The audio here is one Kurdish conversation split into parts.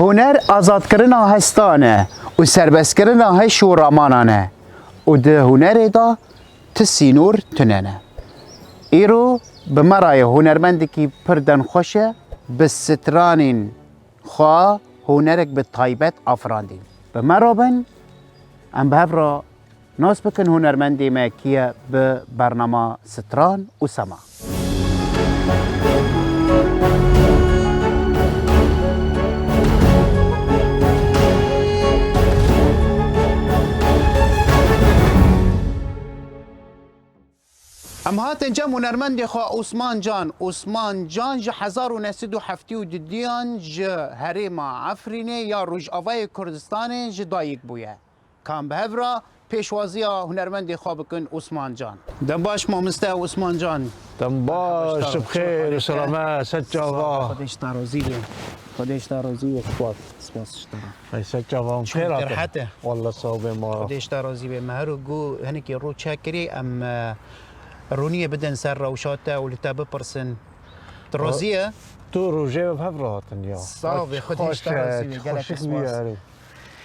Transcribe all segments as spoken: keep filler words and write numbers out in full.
Huner azadkirina hestan e û serbestkirina hêş û ramanan e û di hunerê de ti sînor tune ne. Îro bi me re ye hunermendekî pir denxweş e, bi stranên xwe hunerek bi taybet afirandîn. Bi me re bin, em bi hev re nas bikin hunermendê me kî ye bi bernama Stran û Sema. Em hatin cem hunermendê xwe Osman Can. Osman Can ji hezar û neh sed û heftê û dudiyan ji herêma Efrînê ya Rojavayê Kurdistanê ji dayik bûye. Ka em bi hev re pêşwaziya hunermendê xwe bikin Osman Can. Dem baş mamoste Osman Can. Dem baş, tu bi xêr û selamet, ser çava. Xwedê ji te razî be. Xwedê ji te razî be. Spas, spas ji te re. Ay, ser çava em xêr hatin. Walla sağ be ma. Xwedê ji te razî be. Me her û gu hinekî rû çekirî, em, e, roniyê bidin ser rewşa te û li te bipirsin. Tu razî ye? Tu rojê bi hev re hatin ya. Sağ be, Xwedê ji te razî be. Gelek spas.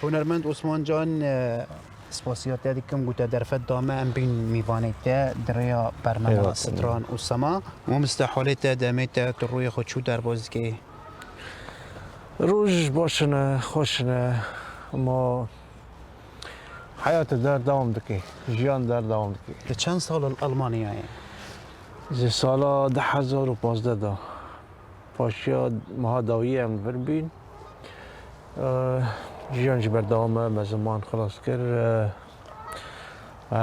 Hunermend Osman Can, e, spasiya te dikim ku te derfet da me em bîn mîvanê te di rêya bernama Stran û Sema. Mamoste, holê te, demê te, tu rûyê xwe çû derbas dikî? Roj baş in, xweş in, ma heyat derdewam dike, jiyan derdewam dike. Tu çend sal li Almanyayê? Ji sala du hezar û pazdeh de. Paşiya meha dawiyê em vir bûn. E, jiyan jî berdewam e, me ziman xilas kir. E, e,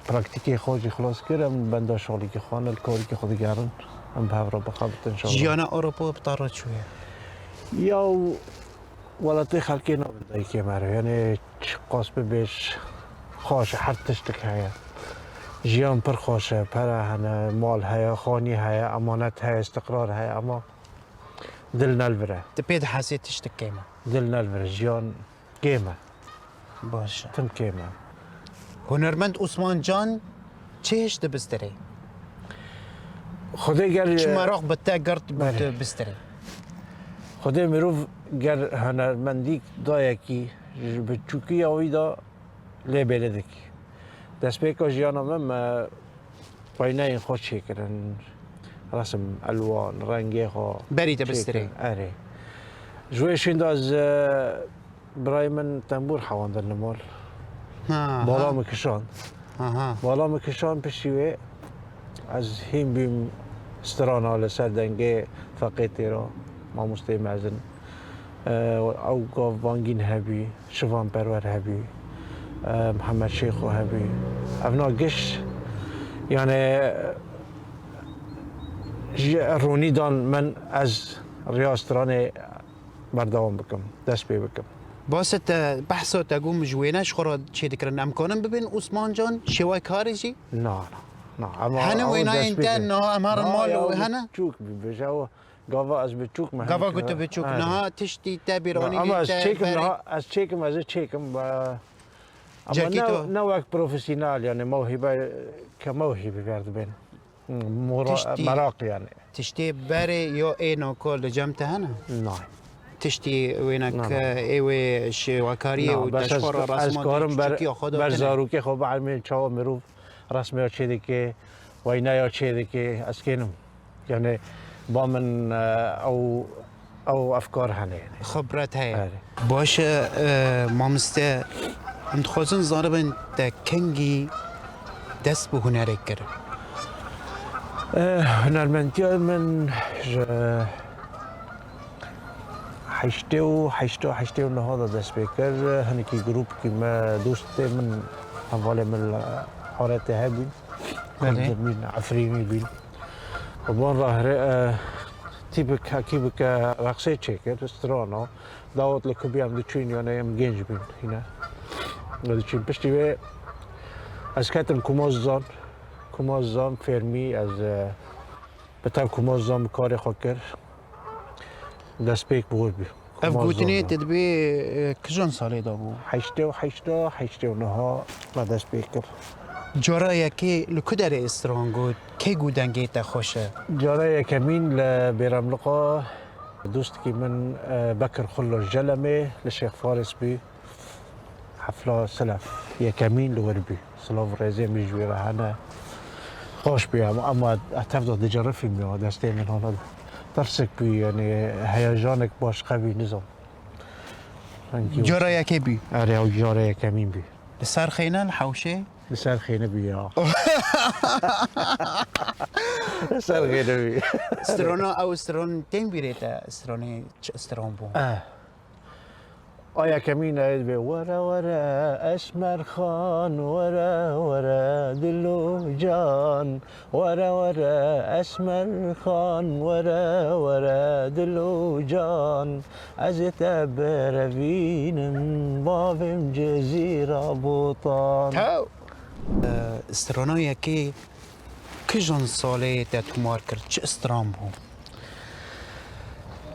praktîkê xwe jî xilas kir. Em benda şolîkê xwe ne, li karîkê xwe digerin. Em bi hev re bixebitin şol. Jiyana Ewropa bi te re çûye? Ya welatê xelkê nabin dayikê me re. Yanê çiqas bibêj xweş e, her tiştik heye. Jiyan pir xweş e, pere hene, mal heye, xanî heye, emanet heye, istiqrar heye, ama dil ne li vir e. Tu pê dihesê tiştik kêm e? Dil ne li vir e, jiyan kêm e. Baş e. Tim kêm e. Hunermend Osman Can çi hişt dibistirê? Xwedê ger... Çi meraq bi te girt ku tu bistirê? Xwedê mirov ger hunermendîk dayekî ji biçûkiya wî de lê bêle dikî. Destpêka jiyana min me weyneyên xwe çêkirin. Resim, elwan, rengê xwe... Berî te bistirê? Erê. Ji wê şîn de ez, e, birayê min tembûr hewandin li mal. Ha, bala min kişand. Aha. Bala min kişand, piştî wê ez hîn bûm strana li ser dengê Feqê Têra, mamosteyê mezin. E, ew gav Bangîn hebî, Şivan Perwer hebî, e, Mihemed Şêxo hebî. Evna giş, yani, ji ronî dan min ez riya stranê berdewam bikim, dest pê bikim. Base te, behsa te gom ji wêne ji xwe re çêdikirin. Em kanin bibên Osman Can, şêwekarê jî? Na, na, na. Hene wênayên te, na, em herin mal û hene? Çûk bibêje ew. Gava ez biçûk me... Gava ku tu biçûk, niha tiştî te bîranî... Ama ez çêkim, niha ez çêkim, ez ê çêkim. Ama ne, ne wek profesyonel, yani mewhîbe, ke mewhîbî berdibên. Meraq yani. Tiştê berê ya ê naka li cem te hene? Na. Tiştî wêne ke ê wê şêwekariyê û te ji xwe re resma te çûkiya xwe de tune? Ber zarokê xwe bielmên çawa mirov resmiya çê dike, weyneya çê dike, ez kênim. Yani ba min, e, ew, ew efkar hene yani. Xibret heye. Erê. Baş e, e, mamoste, em dixwazin zaribin te kengî dest bi hunerê kir? E, hunermentiya min ji heştê û heşt û heştê û neh de dest pê kir. Hinekî grûpkî me, dostê min, hevalê min li Aretê hebûn. Belê. Kurd bîn, Efrînî bîn. Û ban re here, e, T Kî bik-, kî bike reqsê çêkir, strana. Dawet li ku bî em diçûn, yanî em genc bîn hîne. Em diçûn. Piştî wê ez ketim Kumazizan. Kumazizan fermî ez, e, bi tev Kumazizan bi karê xwe kir. Destpêk bi wir bî. Ev Kumazizan gotinê bû. Te dibê, e, kijan salê de bû? Heştê û heşt, heştê û neh me dest pê kir. Cara yekê li ku derê stran got? Kê got dengê te xweş e? Cara yekemîn li Bêremliqa dostekî min, e, Bekir Xullo ji Celemê li Şêx Faris bî. Hefla Silef yekemîn li wir bî. Silav û rêzê min ji wî re hene. Xweş bû em, ema tev de dicerifîm ya, destê min hana tirsik bû, yanî heyecanek başqe bî, nizam. Rengî Cara yekê bî? Erê, ew cara yekemîn bî. Li ser xêne, li hewşê? Li ser xêne bî ya. Li ser xêne bî. Strana, ew stran tên bîrê te, stranê çi stran bû? Eh. A yekemîn ê dibê, were were Esmer Xan, were were dil û can, were were Esmer Xan, were were dil û can, ez ê te birevînim, bavêm Cizîra Botan. Tew! E, strana yekê kijan salê te tomar kir? Çi stran bû?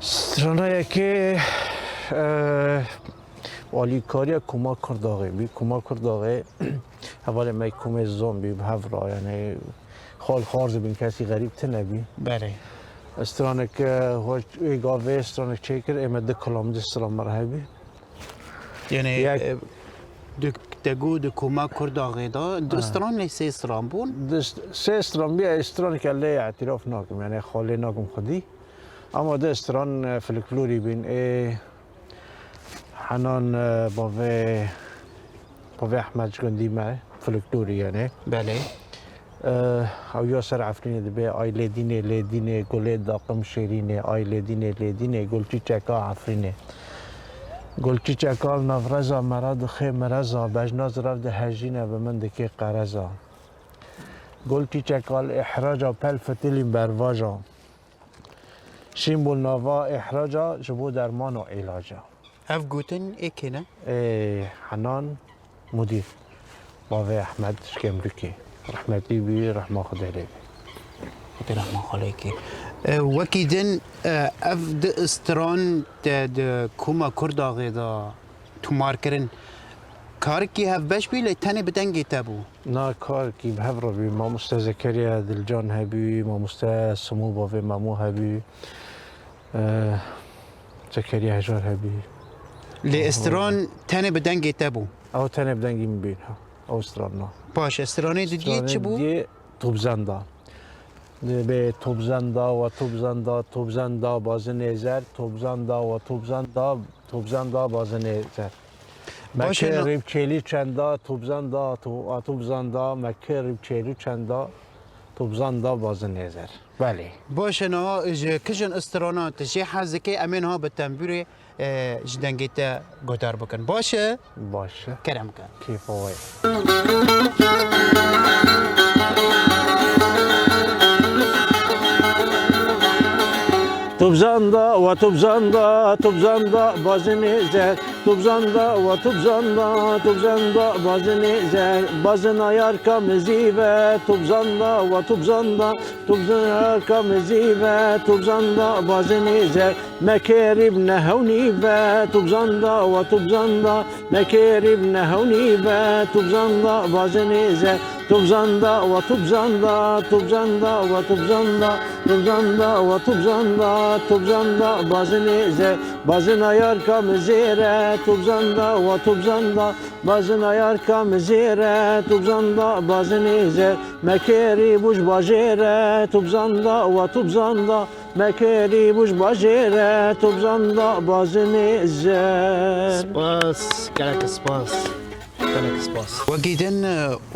Strana yekê, e, alîkariya Koma Kurdaxê bî. Koma Kurdaxê hevalê me komê zon bî, bi hev re, yanî xal xarz bin, kesî xerîb tine bî. Belê. Stranek, e, hoş, ê gavê stranek çêkir, ê me di kilam di stran me re hebî. Yanî, Yek- e, di, te got di Koma Kurdaxê de, du Ha. stran lê sê stran bûn? Di st-, sê stran bî, ê stranek lê îtiraf nakim, yanî xalê nakim xwedî. Ama di stran, e, folklorî bîn, ê Henan, e, bavê, bavê Ehmed ji gundî me, folklorî yanî. Belê. Eh, ew ya ser Efrînê dibe, ay Lêdînê, Lêdînê, gulê daqim şêrînê, ay Lêdînê, Lêdînê, gul çîçeka Efrînê. Gul çîçeka li nav reza me re dixê mireza, bejna zirev dihejîne, bi min dikê qereza. Gul çîçeka li îhraca, pel fitilîn bervaja. Şîn bûn nava îhraca, ji bo derman û îlaca. Ev gotin ê kê ne? Ê Henan Mudîr, bavê Ehmed ji Gemrûkê. Rehmetî bî, rehma Xwedê lê bî. Xwedê rehma xwe lê kê. E, wekî din, e, ev di stran te di Koma Kurdaxê de tomar kirin. Karekî hevbeş bî, lê tenê bi dengê te bû. Na, karekî bi hev re bî. Mamoste Zekeriya Dilcan hebî, mamoste Simû bavê Memû hebî. Eh, Zekeriya Hejar hebî. Lê stran tenê bi dengê te bû? Ew tenê bi dengê min bîn, ha. Ew stran na. Baş e, stranê didiyê çi bû? Stranê didiyê Tobzenda. Dibê Tobzenda we Tobzenda, Tobzenda bazinê zer, Tobzenda we Tobzenda, Tobzenda bazinê zer. Baş e, Mekê na- rîb çêlî çenda, Tobzenda, to-, a Tobzenda, mekê rîb çêlî çenda, Tobzenda bazinê zer. Belê. Baş e, na ji kijin strana tu jê hez dikê, em ê niha bi tembûrê, e, ji dengê te guhdar bikin. Baş e? Baş e. Kerem ke. Kêfa we. Tu bizanda, wa tu bizanda, tu bizanda bazinê zer. Tu bizanda, wa tu bizanda, tu bizanda bazinê zer. Bazina yarka mizî ve, tu bizanda, wa tu bizanda, tu bizanda yarka mizî ve, tu bizanda bazinê zer. Mekerîb nehewnî ve, tu bizanda, wa tu bizanda, mekerîb nehewnî ve, tu bizanda bazinê zer. Tu bizanda, wa tu bizanda, tu bizanda, wa tu bizanda, tu bizanda, wa tu bizanda, tu bizanda bazinê zer. Bazina yarka mizêre, tu bizanda, wa tu bizanda, bazina yarka mizêre, tu bizanda bazinê zer. Mekerîb û ji bajêre, tu bizanda, wa tu bizanda, mekerîb û ji bajêre, tu bizanda bazinê zer. Spas, gelek spas. Gelek spas. Wekî din,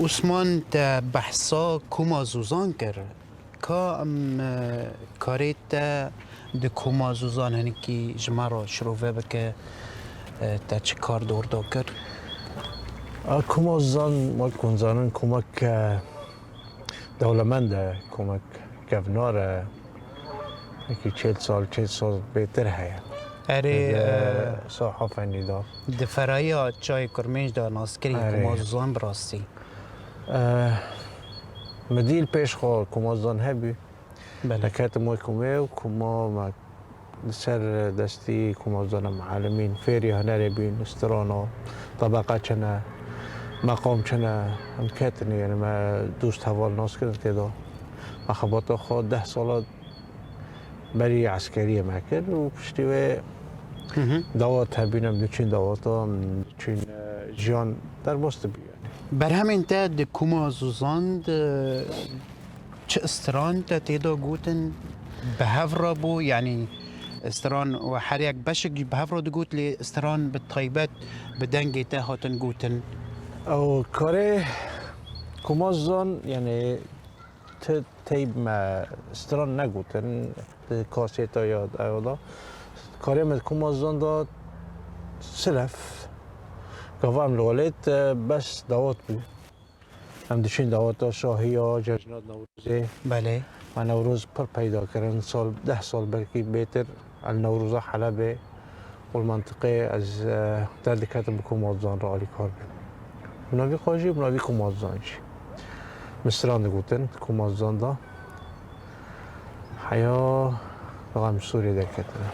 Osman, te behsa Koma Zozan kir. Ka em, e, karê te di Koma Zozan hinekî ji me re şirove bike, e, te çi kar di wir de kir? A, Koma Zozan, wek hûn zanin, komek, e, dewlemend e, komek kevnar e. Wekî çil sal, çil sal bêtir heye. Erê, Di e, Saha Fenî de. Di ferayiya çayê Kurmênc de naskirî Erê. Kuma Zozan bi rastî. E, min dî li pêş xwe Kuma Zozan hebû. Belê. Me ketim wê kumê û kuma me li ser destî Kuma Zozan em elimîn, fêrî hunerê bîn, strana, tebeqa çi ne, meqam çi ne, em ketin, yani me dost heval nas kirin tê de. Me xebata xwe deh sala berî eskeriyê me kir û piştî wê Hı hı. dawat hebîn, em diçûn dawata, em diçûn, e, jiyan derbas dibû yani. Berhemên te di Kuma Zozan de çi stran te tê de gotin bi hev re bû? Yanî stran û her yek beşek jî bi hev re digot, lê stran bi taybet bi dengê te hatin gotin. Ew karê Kuma Zozan, yani, ti teyb me stran negotin di kaseta ya ew da. Karê me Kuma Zozan da silef. Gava em li welêt, e, bes dawat bû. Em diçin dawata şahiya, cejna Newrozê. Belê. Me Newroz pir peyda kirin. Sal, deh sal belkî bêtir. El Newroza Helebê. Û li mentiqê ez, e, derdiketim bi Kuma Zozan re alîkar bim. Bi navî xwe jî, bi navî Kuma Zozan jî. Min stran digotin, Kuma Zozan da. Heya, em Sûriyê derketine.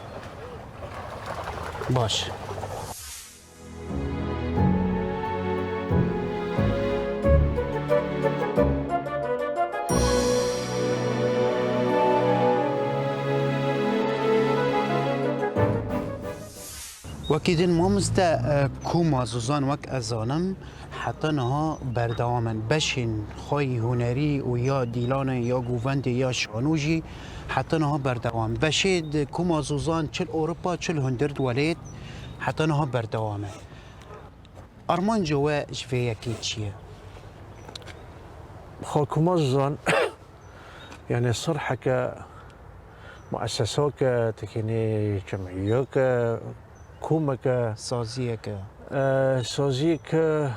Baş. Wekî din mamoste, e, Kuma Zozan wek ez zanim, heta niha berdewam in. Beşên xwe yî hunerî û ya dîlanê, ya govendê, ya şano jî heta niha berdewam. Beşê di Kuma Zozan çi li Ewropa, çi li hundir welêt heta niha berdewam e. Armanca we ji vê yekê çi ye? Xwe Kuma Zozan, yani sirheke, muesesake, tekînê cemiyeke, komeke, Saziyeke. e, saziyeke,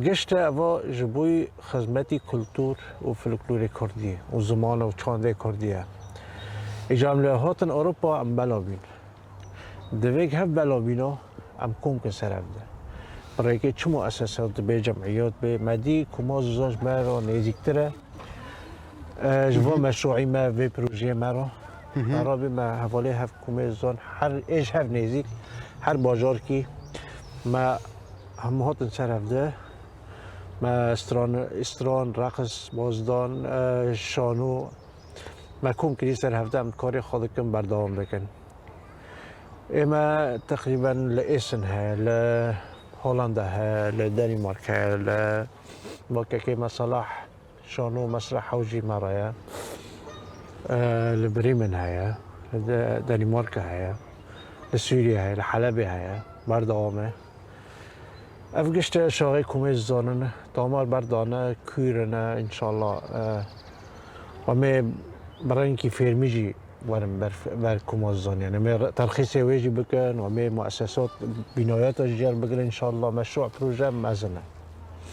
gişte eva ji bo xizmetî kultur û folklorê kurdî û ziman û çandê kurdî ye. Îca em li hatin Ewropa em bela bîn. Divê hev bela bîna, em kom kin ser hev de. Bi rêkê çi muesesat bê, cemiyat bê, me dî Kuma Zozan ji me re nêzîktir e. E, ji van Hı hı. meşruî me vê projeyê me re. Hı hı. Me rabî me hevalê hev Kumê Zozan, her ê ji hev nêzîk, her bajarkî me hemû hatin ser hev de. Me stran, stran, reqs, bazdan, e, şano, me kom kirî ser hev de, em karê xwe dikin, berdewam dikin. Ê me teqrîben li Essen heye, li Hollanda heye, li Danimark heye, li Bakekê me Salah şano mesreh ew jî me re ye. E, li Bremen heye, li De-, Danimarka heye, li Sûriye heye, li Helebê heye, berdewam e. Ev gişte şaxê Kumê Zozan in, damar berdane, kûr in, înşallah, e, em ê bi rengekî fêrmî jî werin ber, ber Kuma Zozan. Yani, em ê terxîsê wê jî bikin, em ê muesesat, bînayata jî yer bigirin, înşallah, meşru proje mezin e.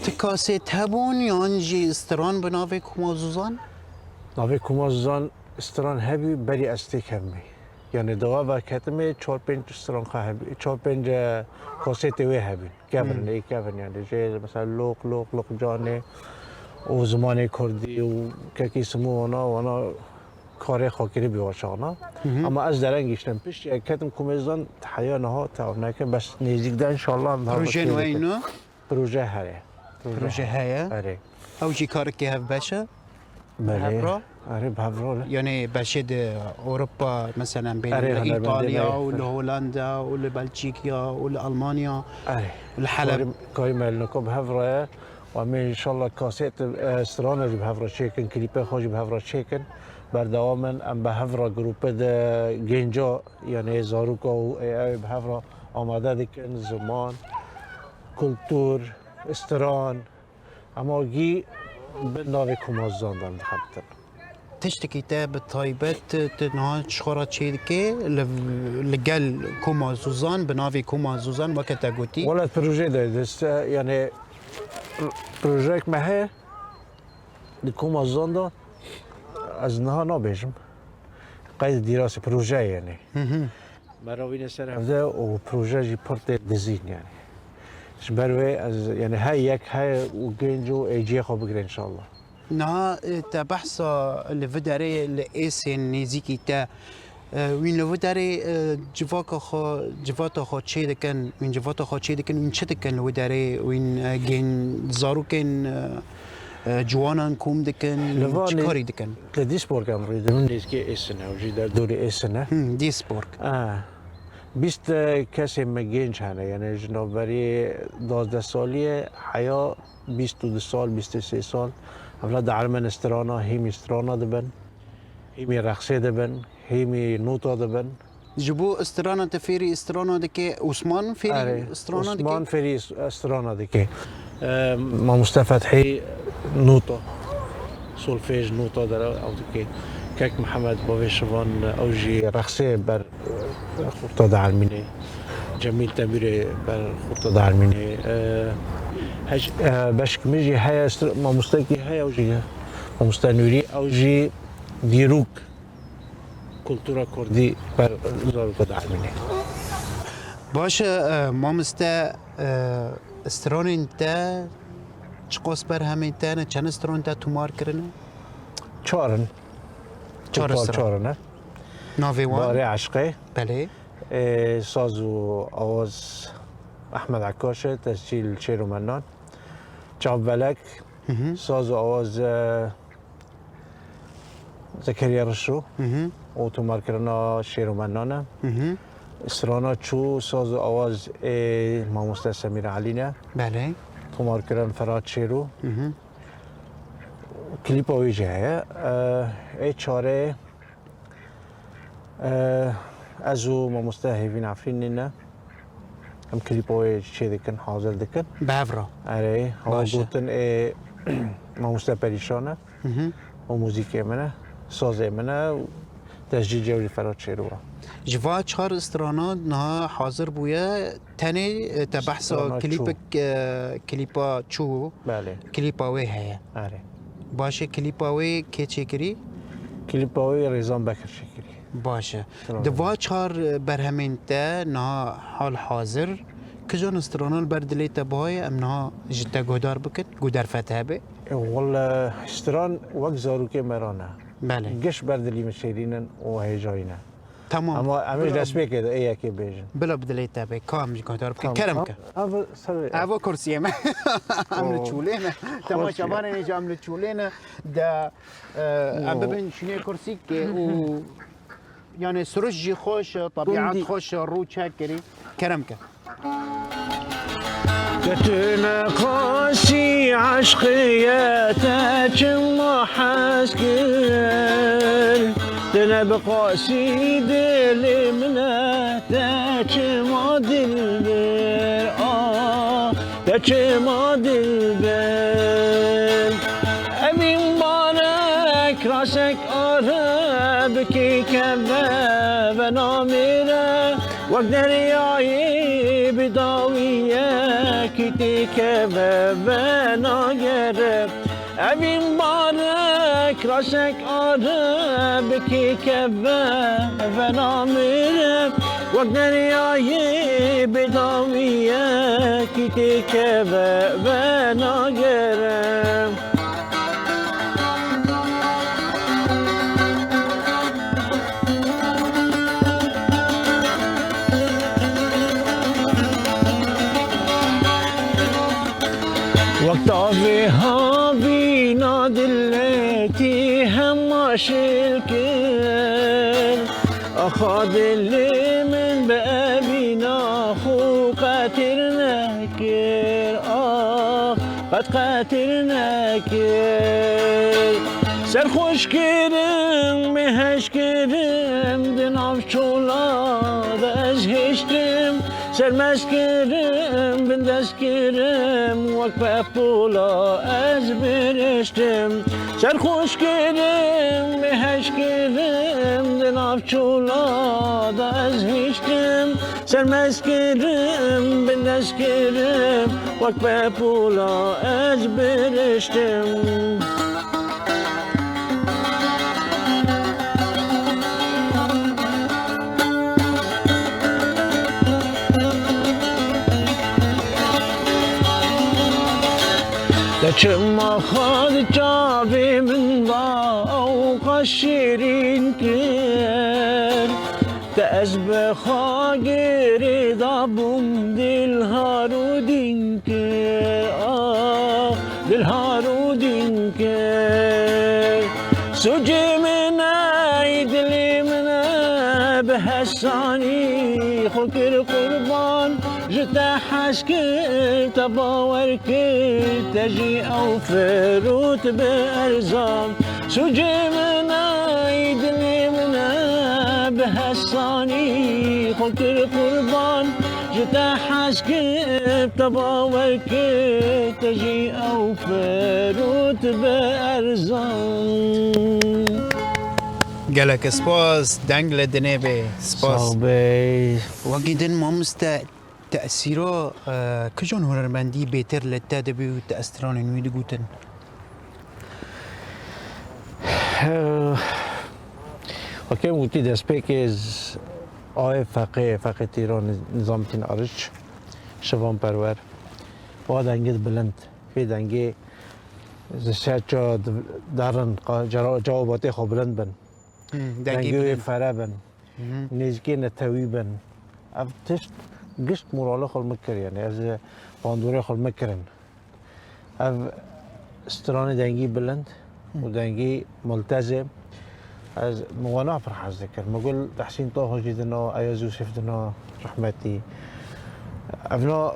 Ti kasêt hebûn yan jî stran bi navê Kuma Zozan? Navê Kuma Zozan stran hebî, berî ez têkevimê. Yani, di wa veketimê çar pênc stran xwe hebî, çar pênc, e, kasêtê wê hebîn. Kevin, Hmm. ê kevin yani. Jê mesela Loq, Loq, Loq Canê û zimanê kurdî û kekî Simû wana, wana karê xwe kiribî wa çaxna. Hı hı. Ama ez dereng giştim. Piştî ez ketim Kumê Zozan, heya niha te ew nekin, bes nêzîk de înşallah em her Projeyên tiştê we dikin. Ino? Proje heye. Proje Proje heye. heye? Erê. Ew jî kareke hevbeş e? Belê. Hevra? Erê, bi hevra le. Yani beşê di Ewropa, mesela, bê Erê, li hene, bê Îtalya bê. û li Hollanda û li Belçîkya û li Almanya, Erê. li Heleb. Karî, karî me li niko bi hevra ye. Û em ê înşallah kasêt, e, strana jî bi hevra çêkin, klîpê xwe jî bi hevra çêkin. Berdewam in, em bi hevra grûpê de gênca, yani zaroka û, e, ew ê bi hevra amade dikin, ziman, kultur, stran, Ema gî bi navê Kuma Zozan de em dixebitin. Tiştekî te bi taybet tu niha ji xwe re çê dikê li, li gel Kuma Zozan, bi navê Kuma Zozan weke te gotî? Wele proje de dest, yani projeyek me heye li Kuma Zozan de ez niha nabêjim. Qeyd dîrasê proje yani. Hı hı. Me ravîne ser hevde û proje jî pir tê dizîn yani. Ji ber wê ez yani her yek her û genc û êciyê xwe bigire inşallah. Niha, e, te behsa li vî derê li êsên nêzîkî te, e, wîn li vî derê, e, civaka xwe, civata xwe çê dikin, wîn civata xwe çê dikin, wîn çi dikin li vî derê, wîn, e, gên zarokên, e, e, ciwanan kom dikin, Li van çi nê-, karî dikin? Li Duisburg em rê dibin, nêzîkê Essen e, ew jî derdorê Essen e. Hmm, Duisburg. E, bîst kesê me genc hene, yani ji navberê duwazdeh salî ye, heya bîst û du sal, bîst û sê sal, evla dielmin strana, hîmî strana dibin, hîmî reqsê dibin, hîmî nota dibin. Ji bo strana te fêrî strana dike, Osman fêrî Erê, strana dike? Osman fêrî s-, strana dike. Em, Mamoste Fethî nota, solfej nota dere ew dike. Kek Mihemed bavê şivan ew jî reqsê ber, e, xurta dielmînê. Cemîl Temîrê ber xurta dielmînê. E, hej-, e, beşk min jî heye, str-, mamostekî heye ew jî. Mamoste Nûrî ew jî dîrok kultura kurdî ber zaroka dielmînê. Baş e, e, mamoste, e, stranên te çiqas berhemên te ne, çend stranên te tomar kirine? Çar in. Çar Topal stran. Çar in, e. Navê wan? Barê Eşqê. Belê. Ê, saz û awaz Ehmed Ekkaş e, tescîl Şêr û Mennan. Çavbelek, Hı hı. Saz û awaz, e, Zekeriya Rişo Hı hı. û tomarkirina Şêr û Mennan e. Hı hı. Strana çû, saz û awaz ê Mamoste Semîr Elî ne. Belê. Tomarkirin Ferhat Şêrû. Hı hı. Klîpa wê jî heye. E, ê çarê Eh, ez û mamoste Hêvîn Efrînî ne. Em klîpa wê çê dikin, hazir dikin. Bi hev re. Erê, hewa Baş e. Gotin ê mamoste Perîşan e. Hı hı. Û muzîkê min e, sazê min e û tescîlê wî Ferhat Şêrû e. Ji va çar strana niha hazir bûye, tenê, e, te behsa Strana çû. Klîpek, e, klîpa çû, Belê. Klîpa wê heye. Erê. Baş e, klîpa wê kê çêkirî? Klîpa wê Rêzan Bekir çêkirî. Baş e. Tamam. Di va çar berhemên te niha hal hazir, kijan strana li ber dilê te bihaye, em niha ji te guhdar bikin, ku derfet hebe? E, wele stran wek zarokê me re ne. Belê. Giş ber dilî min şêrîn in û hêjayî ne. Tamam. Ama em ê Bila destpêkê de ê yekê bêjin. Bila bi dilê te be, ka em ji guhdar bikin. Tamam. Kerem ke. Ev, ev ser Ev kursiyê me. Em li Oo. Çûlê ne. Xweş Temaşevanên jî em li Çûlê ne. De, e, em Oo. Bibin şûnê kursîkê û yani siriş jî xweş, tebiat Gundî. Xweş, rû çekirî. Kerem ke. Te tu neqasî eşqê ye, te çima hez kir? Tu ne bi qasî dilê min e, te çima dilbir, ah, te çima dilbir? Evîn barek rasek are bikî keve ve namêre. Wek deryayê bi dawiyekî têkeve venagere. Evîn barek rasek are bikî keve venamire. Wek deryayê bi dawiyekî têkeve venagere. Wek tavê havîna dilê tî hema şêl kir. Axa dilê min bi evîna xwe qetir nekir. Ax, qet qetir nekir. Serxweş kirim, bêheş kirim, di nav çola de ez hêştim. Sermest kirim, bindest kirim, wek pepola ez biriştim. Serxweş kirim, bêheş kirim, di nav çola de ez hêştim. Sermest kirim, bindest kirim, wek pepola ez biriştim. Çima xwe di çavê min da ew qas şêrîn kir. Te ez bi xwe girê dabûm, dil har û dîn kir, ah, dil har û dîn kir. Sûcê min ey dilê min e, bi hesanî xwe kir qurban. Ji te hez kir, te bawer kir, te jî ew firot bi erzan. Sûcê min ey dilê min e, bi hesanî xwe kir qurban. Ji te hez kir, te bawer kir, te jî ew firot bi erzan. Gelek spas, deng li dinê bê. Spas. Sağ ol bey. Wekî din mamoste, tesîra, e, kijan hunermendî bêtir li te dibî û te stranên wî digotin? Wekî em gotî destpêkê z-, ayê feqê, feqê tîran Nizametîn Arîç, Şivan Perwer, wa dengê bilind, vê dengê ji ser ça di-, derin, qa-, cara-, cawabatê xwe bilind bin. Hmm, dengê Dengê wê bilind. Fere bin. Mhm. Nêzîkê netewî bin. Ev tişt gişt moralê xwe li min kir, yani ez bandorê xwe li min kirin. Ev stranê dengî bilind û dengî miltezê, ez min wana pir hez dikir. Min got Tehsîn Taho jî dina, Eyaz Yûsif dina, rehmetî. Evna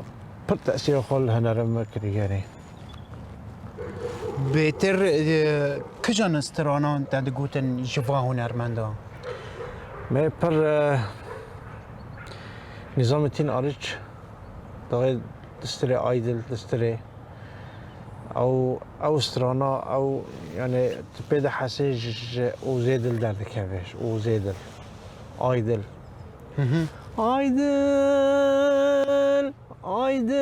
pir tesîra xwe li hunerê me kiriye, yani. Bêtir, e, kijan stranan te digotin ji va hunermenda? Me pir, e, Nizametîn Arîç, dawê distirê Aydil, distirê. Ew, ew strana, ew, yani, tu pê dihesê ji, ji Ozê Dil derdikeve, ji Ozê Dil. Aydil. Hı hı. Aydil, Aydil,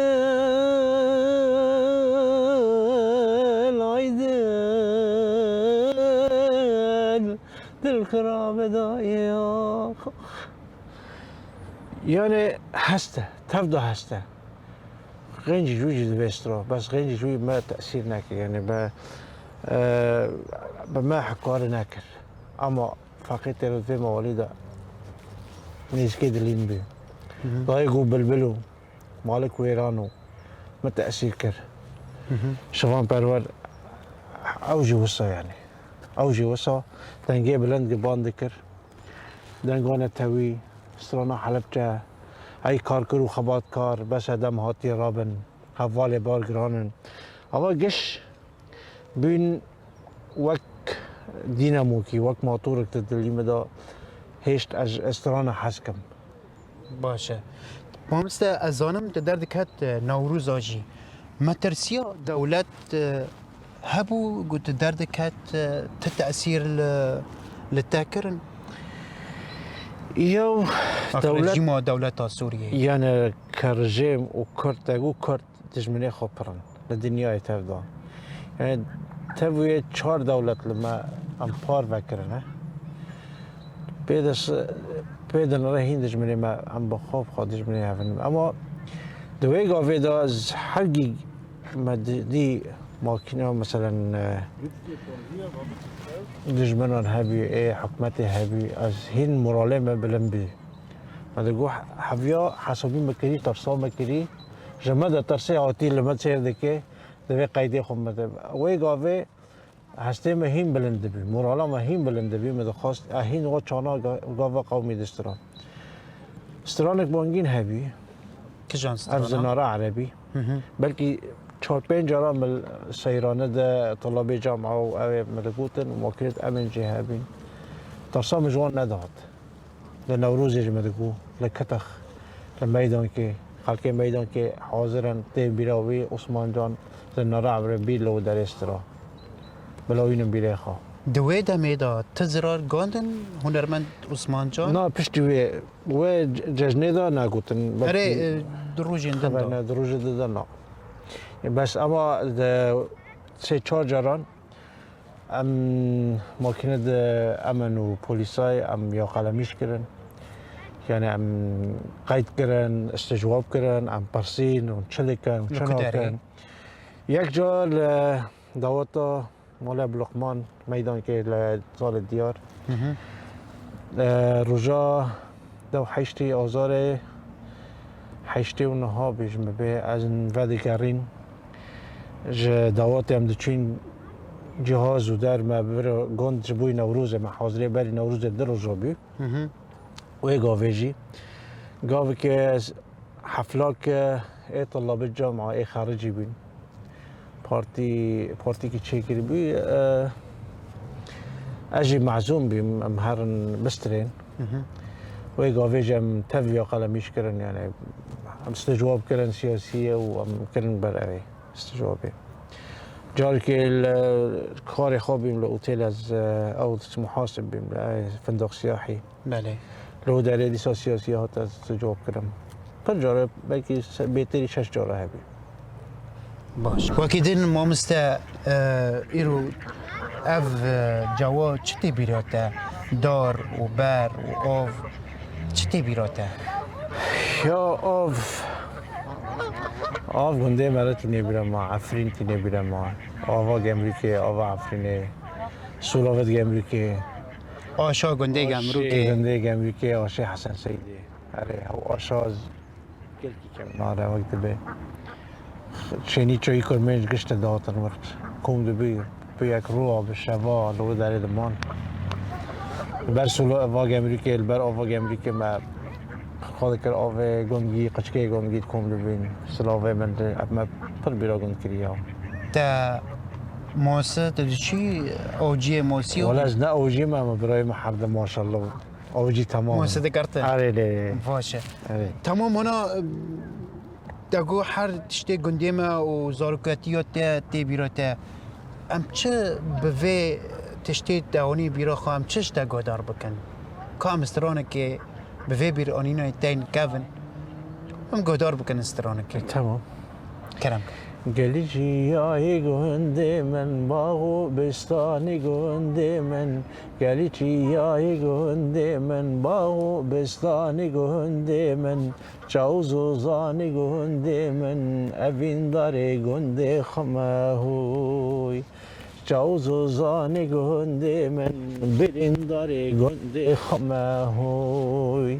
Aydil, dil xirabe daye ax. Yani heste, tev da heste. Xêncî jû jî divê stro, bes xêncî jû me tesîr nekir, yani be, e, bi me hekari nekir. Ama Feqî têro vê mawalî de nêzîkê dilî min bû. Hı hı. Dayê ku bilbil û malik wêran û min tesîr kir. Hı hı. Şivan Perwer ew jî wisa yani. Ew jî wisa dengê bilind giban dikir. Denga netewî, strana Helebçe, ey karker û xebatkar, bes edem hatiye rabin, hevalê bar giran in. Ama giş bûn wek dînemokî, wek motorek di dilî min de hêşt ez, ez strana hez kim. Baş e. Mamoste, ez zanim tu derdiket, e, Newroza jî. Metirsiya dewlet, e, hebû ku tu derdiket, e, ti tesîr li, li te kirin? Ew Wek dewlet rejîma dewleta Sûriyeyê. Yani ke rejîm û Kurd, te got Kurd dijminê xwe pir in li dinyayê tev de. Yani tev wê çar dewlet li me em par vekirine. Pê de s-, pê de nire hîn dijminê me em bi xwe bi xwe dijminê hev in. Ama di wê gavê de ez her gî me di-, dî makîna, meselen, e, dijminan hebî, ê hikûmetê hebî, ez hîn moralê me bilind bî. Me digot, heviya hesabî me kirî, tirsa me kirî, ji me de tirsê hatî li me çêr dike, divê qeydê xwe bide. Wê gavê hestê me hîn bilind dibî, morala me hîn bilind dibî, me dixwest, e, hîn we çana ga-, gava qewmî distira. Stranek bangîn hebî, Kijan ev strana? Zinara Erebî. Hı hı. Belkî çar pênc cara min seyrane de, tulabê camia û ew ê me digotin û makînet em ên jê hebîn. Tirsa min ji wan nedihat. Li Newrozê jî me digot, li Kitix, li meydankê, xelkê meydankê hazir in, tê bîra wî Osman Can, Zinara Erebî li wê derê stira. Bila wînin bîrê xwe. Di wê demê de ti zirar gandin hunermend Osman Can? Na, piştî wê, wê ce-, cejnê de negotin. Erê, belkî e, di rojên din de. Xeber ne, di rojê din de na. Bes ema di sê çar caran Em makîne de em in û polîsay em ya qelemîş kirin. Yani em qeyd kirin, îstîcwab kirin, em pirsîn û çi dikin û çi nakin. Yek car li daweta Mala Bi Luqman Meydankê li Zalê Diyar. Hı hı. E, roja dew heştê Azarê heştê û neh bêjim bibê, ez vedigerîn. Ji dawetê em diçûn cihaz û der me bir gund ji bo Newrozê me hazirê berî Newrozê du roja bû. Hı hı. Wê gavê jî gavike heflake ê tulabi cama ê xericî bûn. Partî, partîkî çêkiribû, e, ez jî mezûm bûm, em herin bistirên. Hı hı. Wê gavê jî em teviya qelemîş kirin, yani em stijwab kirin siyasiyê û em kirin ber evê. Stijwabê. Carekê li karê xwe bûm li otêl ez, e, ew muhasib bûm li, e, Findaq Siyahî. Belê. Li wê derê dîsa siyasî hat ez stijwab kirim. Pir care belkî se-, bêtirî şeş cara hebî. Baş. Wekî din mamoste, e, îro ev, e, cawa çi tê bîra te? Dar û ber û av çi tê bîra te? Ya av, av gundê me re tînê bîra me, Efrîn tînê bîra me. Ava Gemrûkê, ava Efrînê, Sulavet Gemrûkê. Aşa gundê Aşê Gemrûkê. Gundê Gemrûkê, Aşê Hesen Seydê. Erê, ew aşa gelkî kevnar e, wek dibe. Şênî çayî kurmênc gişt dihatin wir. Kom dibî, bi yek rû a, bi şeva, li wê derê diman. Li ber solo eva Gemrûkê, li ber ava Gemrûkê me xwe dikir avê gundgî, qiçkê gundgî kom dibîn. Silavê min de, ev me pir bîra gund kiriya. Te mose, tu diçî avciyê mosî û Wala ez ne avcî me, me birayê me herde maşallah. Avcî tamam. Mose dikartin. Erê lê. Baş e. Erê. Tamam, hona, e, te got her tiştê gundê me û zarokatiya te tê bîra te. Em çi bi vê tiştê te anî bîra xwe, em çi ji te guhdar bikin? Ka em stranekê bi vê bîranînê tên kevin, em guhdar bikin stranekê. E, tamam. Kerem. Gelî çiyayê gundê min, bax û bistanê gundê min. Gelî çiyayê gundê min, bax û bistanê gundê min. Çaw zozanê gundê min, evîndarê gundê xwe me hûy. Çaw zozanê gundê min, birîndarê gundê xwe me hûy.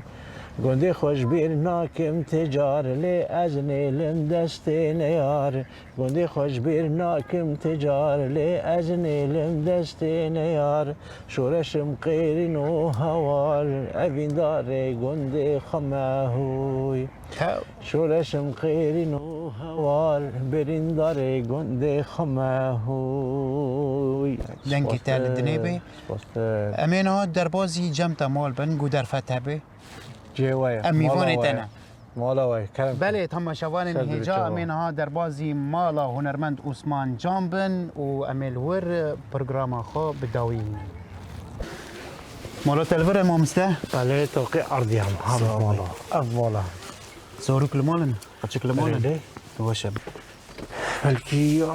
Gundê xwe ji bîr nakim ti car, lê ez nêlim destê neyar. Gundê xwe ji bîr nakim ti car, lê ez nêlim destê neyar. Şoreşim qêrîn û hewar, evîndarê gundê xwe me hûy. Tew. Şoreşim qêrîn û hewar, birîndarê gundê xwe me hûy. Dengê te li dinê be. Spas te. Em ê niha derbazî cem te mal bin, ku derfet hebe. Cê we ye. Em mîvanê te ne. Mala we ye. Kerem. Belê, temaşevanên hêja, em ê niha derbazî mala hunermend Osman Can bin û em ê li wir programa xwe bi dawî bînin. Mala te li vir e, mamoste? Belê, toqê erdî em. Sağ ol. Mala. Ev mala. Zarok li mal in? Qiçik li mal in? Belê. Baş e. Belkî ya.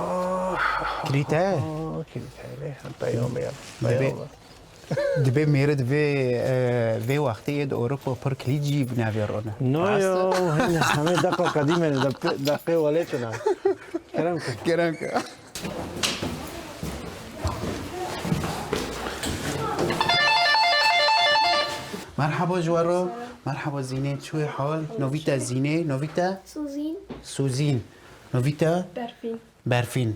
Kilît e? Aa, kilît e, lê. Peyamê ya. Dibê, peyamê. Dibê mêr di vê, e, vê wextê yê di Ewropa pir kilît jî bi navê rone. No ya, hemê deqa qedîm e, deqê, deqê welêt in. Kerem ke. Kerem ke. Merhaba ji we re. Merhaba Zînê, çi hal? Navî te Zînê, navî te? Suzîn. Suzîn. Navî te? Berfîn. Berfîn.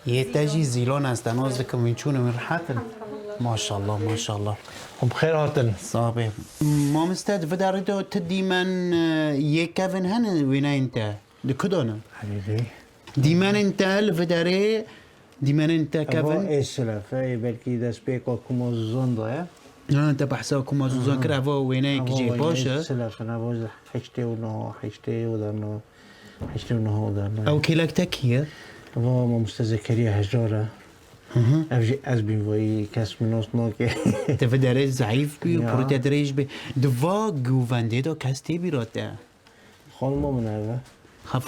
Yê te jî Zîlon e, ez te nas dikim, wîn çûn in, wîn rehet in? Elhamdulillah. Maşallah, maşallah. Hûn bi xêr hatin. Sax be. Mamoste, di vê derê de tu dîmen, e, yê kevin hene wêneyên te? Di ku de ne? Erê. Dîmenên te li vê derê, dîmenên te kevin? Eva ê silef e, ê belkî destpêka Kuma Zozan de ye. Ha, te behsa Kuma Zozan kir, eva wêneyek jê baş e. Eva wêneyê silef in, eva heştê û neh, heştê û neh, heştê û neh de ne. Ew kêlek te kî ye? Eva mamoste Zekeriya Hejar e. Hı hı. Ev jî ez bîm, vayî kes min nas nake. Te vê derê zeîf bî û pirî te dirêj bî. Di va govendê de kes tê bîra te? Xanima min ev e.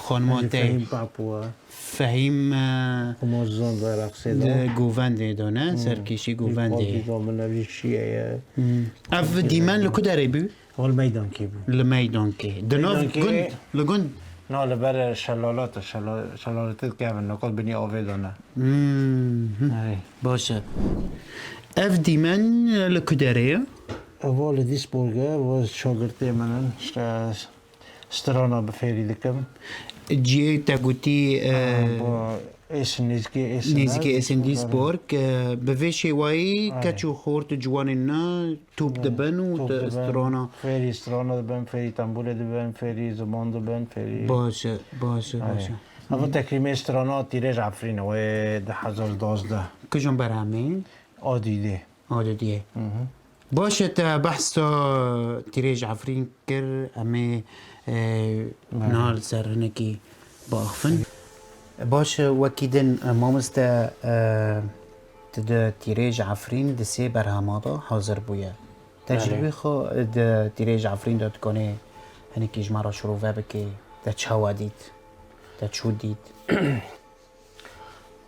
Xanima te. Fehîm Papo e. Fehîm, e, Kuma Zozan de, Reqsê de. Di govendê de ne, serkêşî govendê. Partîka min ev jî şiye ye. Hmm. Ev dîmen li ku derê bû? Ev li Meydankê bû. Li Meydankê. Di nav gund, li gund, Na li ber şelalat, şela-, şelalatê dikevin, niqat binî avê de ne. Hmm, hı. Erê. Baş e. Ev dîmen li ku derê ye? Eva li Duisburg e, eva şagirtê min in. İşte strana bi fêrî dikim. Cihê te gotî e, Bo êsin, nêzîkê êsin. nêzîkê êsin Duisburg. E, bi vê şêwayî Erê. Keç û xort û ciwanên ne top dibin û Top te dibin. Strana. Fêrî strana dibin, fêrî tembûlê dibin, fêrî ziman dibin, fêrî... Baş e, baş e, baş e. Eva tekrîmê strana Tîrêj Efrîn e, wê du hezar duwazdeh. Kijon berhemê? Adîdê. Adidiyê. Hı hı. Baş e, te behsa Tîrêj Efrîn kir, em ê e, niha li ser hinekî biaxivin. Baş e, wekî din e, mamoste, e, tu di Tîrêj Efrîn di sê berhema de hazir bûye. Te ji Belê. wî xwe di Tîrêj Efrîn de dikanê hinekî ji me re şirove bikê, te çawa dît, te çû dît?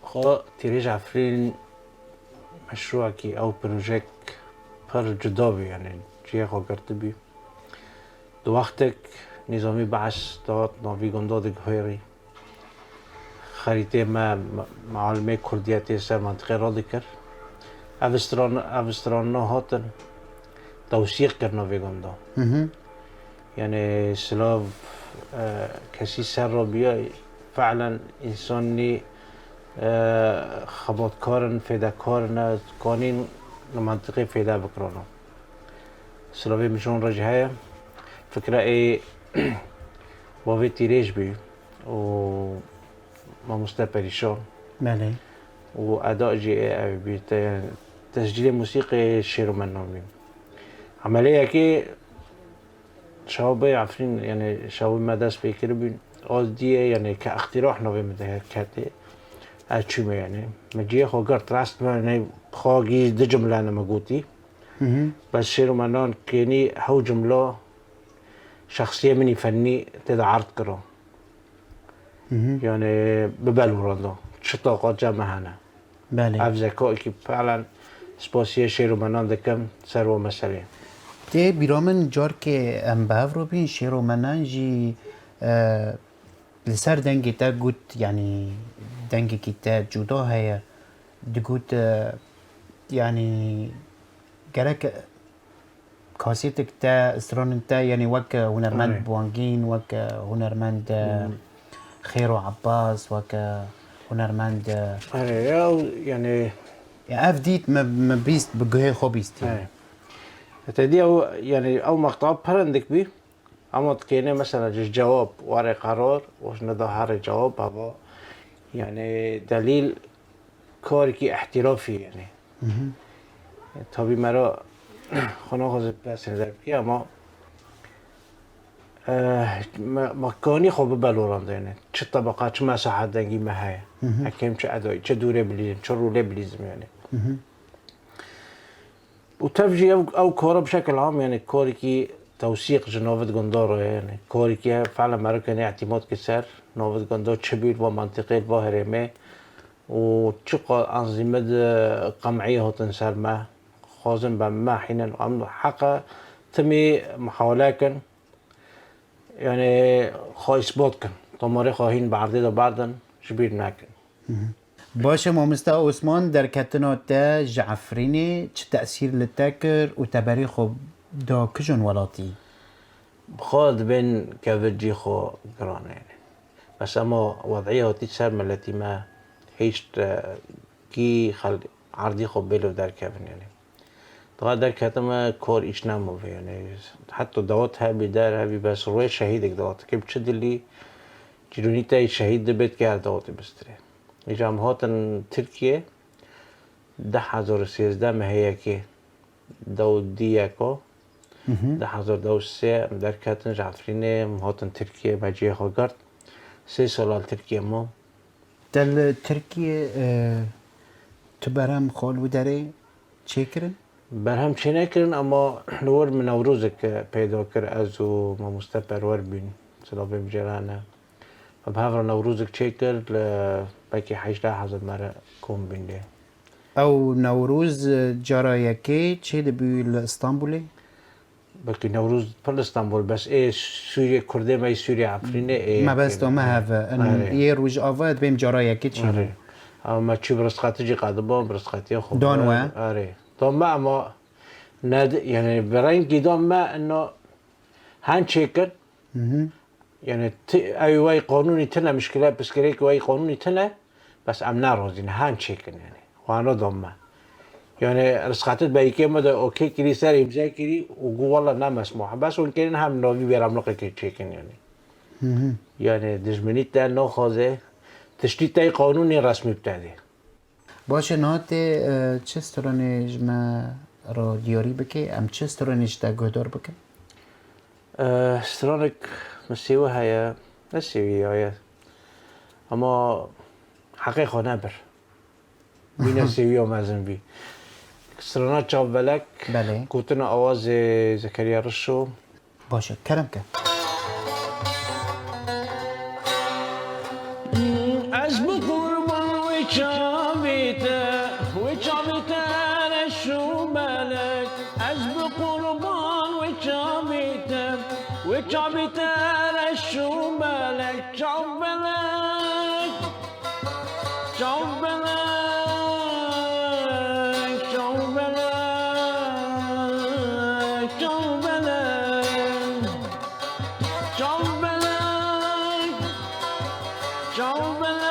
Xwe Tîrêj Efrîn meşrûekî ew projek pir cuda bû, yanî cihê xwe girtibû. Di wextek nîzamî Bees dihat navî gunda diguherî. Xerîtê me, me-, mealimê kurdiyetê ser mentiqê radikir. Ev stran-, ev strana hatin tewsîq kirina vê gunda. Hı hı. Yanî silav, e, kesî ser re bûye, fe'len însanî, e, xebatkar in, fêdekar in, kanîn li mentiqê fêde bikirana. Silavê min ji wan re jî heye. Fikra ê bavê Tîrêj bû û mamoste Perîşan Belê. û eda jî ê ew bî. Te-, tescîlê musîqê Şêro Mennan bî. Emeliyekê şawbê Efrîn, yanî şawê me dest pê kiribûn, Adidiyê, yanî ke îqtîrah navê min derketê. Ez çûme, yanî min cihê xwe girt, rast me, yanî xwe gî du cumle ne me gotî. Hı hı. Bes Şêro Mennan kênî hew cumla şexsiyê min î fennî tê de erd kiro. Hı hı. Yanî bi belûran da. Çi taqat ce me hene. Belê. Ev zekaekî fe'len spasiya Şêro Mennan dikim ser wa meselê. Tê bîra min carkê em bi hev re bîn, Şêro Mennan jî, e, li ser dengê te got, yanî dengekî te cuda heye. Digot, e, yanî gerek kasêtek te, stranên te, yanî wek hunermend Erê. Bwangîn, wek hunermend, e, Xêro Ebbas, wek hunermend, e, Erê, ya, yanî, ya ev dît min, min bîst, bi guhê xwe bîst. erê. Te dî ew, yanî ew meqta pir hindik bî. Ama dikêne mesela ji cewab were qerar û ji neda here cewab heva. Yanî delîl karekî îhtîrafî, yanî. Hı hı. Tabî me re xwe naxwaze pesê derbikî ama, eh, me, me kanî xwe bi belorandê, yanî çi tebeqa, çi mesahet dengî me heye. Hı hı. Hekem çi edayî, çi dûrê bilîzim, çi rûlê bilîzim, yanî. Hı hı. Û tev jî ev, ew kara bi şekil am, yanî karekî tewsîq ji navê gunda re ye, yanî karekî ye, fe'len meriv kenê îtîmat ke ser navê gunda çi bî, va mentiqê, va herêmê û çiqa enzîmê di qem'î hatin ser me, xwazin be me hînin, em heqe timî muhawele kin, yanî xwe îsbat kin, tomarê xwe hîn bi erdê de berdin, ji bîr nekin. Baş e, mamoste Osman, derketina te ji Efrînê çi tesîr li te kir û te berî xwe da kijon welatî? Bi xwe dibên kevir cî xwe giran e, yanî. Bes ema wed'î hatî ser miletî me, hîç, e, kî xel-, erdî xwe bêlo derkevin, yanî. Diha derketime kor îş nemove, yanî. Heta dawet hebî der hebî bes rûyê şehîdek dawet. Ke bi çi dilî cîrûnî te şehîd dibêt ke her dawetê bistirê. Îca em hatin Tirkiye, du hezar û sêzdeh me heyekê dew dî yeko. Hı hı. Du hezar dew sê em derketin ji Efrînê, em hatin Tirkiye, me cihê xwe girt. Sê sala li Tirkiye mam. Te li Tirkiye, e, tu berhem xwe li wî derê çêkirin? Berhem çênekirin, ama li wir min Newrozek, e, peyda kir, ez û mamoste Perwer bûn, silavê min jê re hene. Me bi hev re Newrozek çêkir, li belkî hejdeh hezar me re kom bûn lê. Ew Newroz, e, cara yekê çê dibû li Stenbolê? Belkî Newroz pir li Stenbol, bes ê Sûriyê, Kurdê me yê Sûriyê, Efrînê ê. Mebesta me hev e. Erê. Yê Rojava dibêm cara yekê çî. Erê. Ama me çû bi risqatî jî qediba, bi risqatiya xwe. Dan we? Erê. Dan me ama ne, yani bi rengî dan me ino hen çêkin. Yani ti, ew wey qanûnî tine, mişkile piskirêk wey qanûnî tine, bes em nerazî ne, hen çêkin yani. Wana dom me. Yani risqatit berîkê me de okey kirî, ser îmze kirî û gu wela ne mesmûh. Bes hûn kirin hem navî bêramliqekê çêkin yani. Yani dijminî te naxwaze, tiştî te qanûnî resmî bi te dê. Baş e, niha tê e, çi stranê ji me re diyarî bike? Em çi stranê ji te guhdar bikin? E, stranek min sêwe heye, ne sêwî ya ye. Ama heqê xwe nebir. Wî ne sêwiya mezin bî. Strana Çavbelek, Belê. Gotina awazê Zekeriya Rişo. Baş e, kerem ke. Ez bi qurban wê çavê te, wê çavê te reş û belek. Ez bi qurban wê çavê te, wê çavê te reş û belek. Çavbelek. Çavbelek, çavbelek, çavbelek. Çavbelek, çavbelek,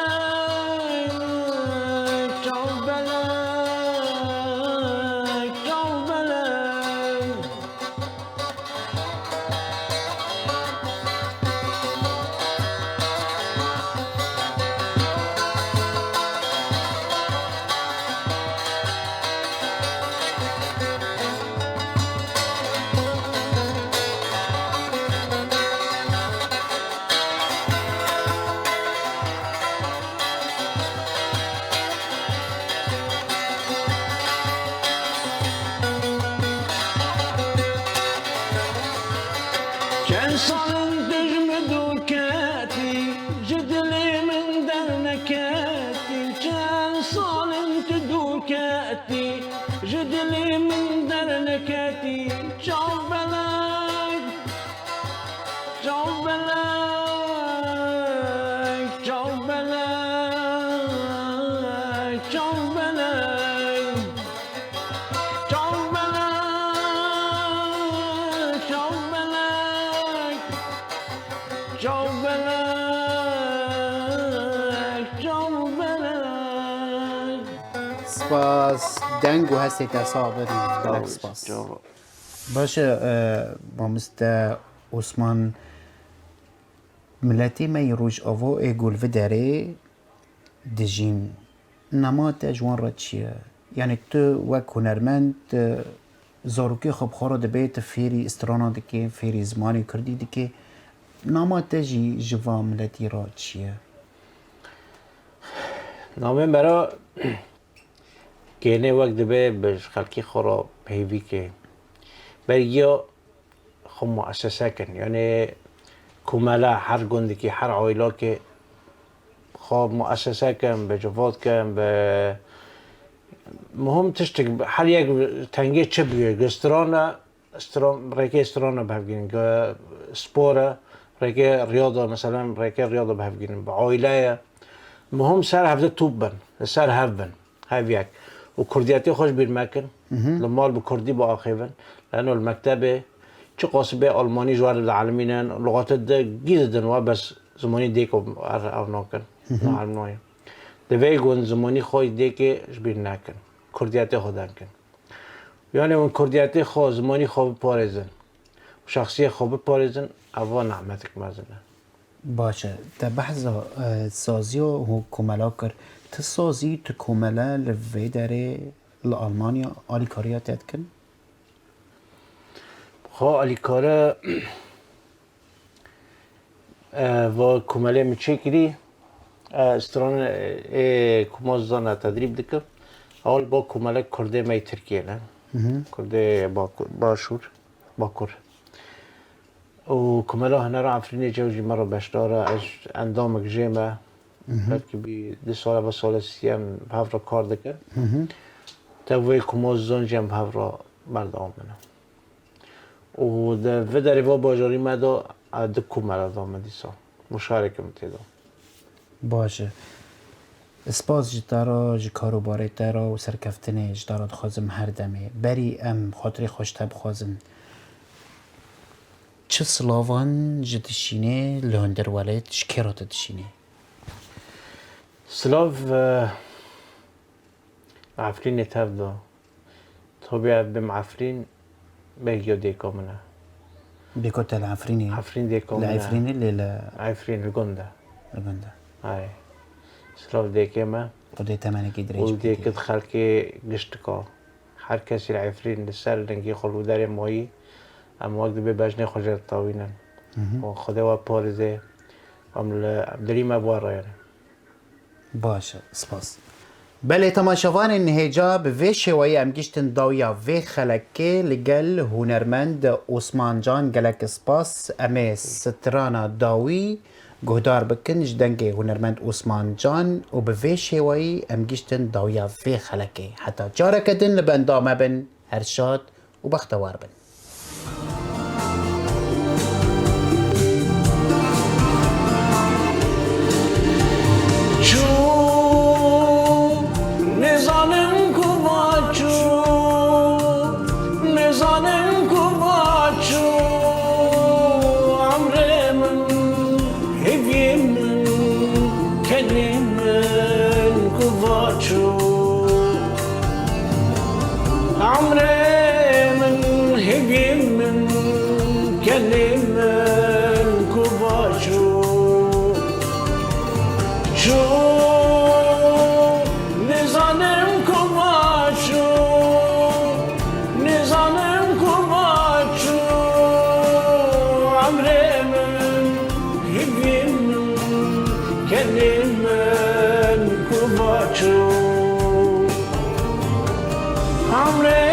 çavbelek, çavbelek. Çend sal in tu ji min dûr ketî, ji dilê min derneketî. Çend sal in tu dûr ketî, ji dilê min derneketî. Çavbelek, Çavbelek, çavbelek, çavbelek. Çavbelek, çavbelek, çavbelek, çavbelek. Spas, deng û hestê te sax bin. Gelek spas. Baş e, e, mamoste Osman, miletê me yê Rojava ê ku li vê derê dijîn, nema te ji wan re çi ye? Yanî tu wek hunermend, e, zarokê xwe bi xwe re dibê, tu fêrî strana dikê, fêrî zimanê kurdî dikê. Nama te jî ji van miletî re çi ye? Namê me re kênê wek dibe bi xelkê xwe re peyvî ke. Bergiya xwe muesese kin. Yanî komela her gundikî, her aîlakê xwe muesese kin, bi civat kin, bi muhim tiştik, her yek tengê çi bûye, gi stran e, stran, rêkê strana bihevgînin, gi spor e, rêkê riyada, meselen, rêkê riyada bihevgînin, bi aîleye. Muhim ser hevde top bin, li ser hev bin. Hev yek. Û kurdiyetê xwe ji bîr mekin. Li mal bi kurdî biaxivin. Leno li mektebê çiqas bê almanî ji we re dielimînin, lixatê di gî didin we, bes zimanî dêko ev nakin. Neelimnoye. Divê gund zimanî xwe yê dêkê ji bîr nekin. Kurdiyetê xwe derkin. Yanê hûn kurdiyetê xwe, zimanî xwe biparêzin. Û şexsiyê xwe biparêzin, eva nehmetik mezin e. Baş e. Te behsa, e, saziya hûn komela kir. Ti sazî, ti komele li vê derê li Almanya alîkariya te dikin? Xwe alîkare, e, va komelê min çêkirî, e, stranê, e, ê ku ma zana tedrîb dikim. Ew li ba komelek Kurdê me yê Tirkiyê ne. Kurdê Bakur, Başûr, Bakur. Û Komela Hunera Efrînê cew jî me re beşdar e, ez endamek jê me. Belkî bî du sal e, bi salê siyem bi hev re kar dikin. Tevwê Komozon jî em bi hev re berdewam bine. û di vê derê va bajarî me de, e, di ku me re da me dîsa. Muşarekim tê de. Baş e. Spas ji te re, ji karobarê te re û serkeftinê ji te re dixwazim her demê. Berî em xatirê xwe ji te bixwazin. Çi silavan ji dişînê li hundir welêt, ji kê re tu dişînê? Silav, e, Efrînê tev da. Tabi ev bim Efrîn, belkî ya dêka min e. Bêko te li Efrînê? Efrîn dêka Li min e. Efrînê lê li Efrîn li gund e. Li gund e. Ay. Silav dêkê me. Xwedê temenekî dirêj Û bidî. Dêkit xelkê giştika. Her kesî li Efrîn li ser lingî xwe li derê mayî. Em wek dibê bejnê xwe jê ditawînin. Mhm. Û Xwedê we parêzê. Em li dilî me bi we re ye. Baş e, spas. Belê, temaşevanên hêja, bi vê şêweyî em giştin dawiya vê xelekê li gel hunermend Osman Can. Gelek spas. Em ê strana dawî guhdar bikin ji dengê hunermend Osman Can û bi vê şêweyî em giştin dawiya vê xelekê. Heta careke din li benda me bin, her şad û bextewar bin. Çû, nizanim ku va çû, nizanim ku va çû, emrê min, hêviyê min, kenê min ku va çû. Emrê min, hêviyê min, kenê min ku va çû. Çû, nizanim ku va çû, nizanim ku va çû. Emrê min, hêviyê min, kenê min ku va çû. Emrê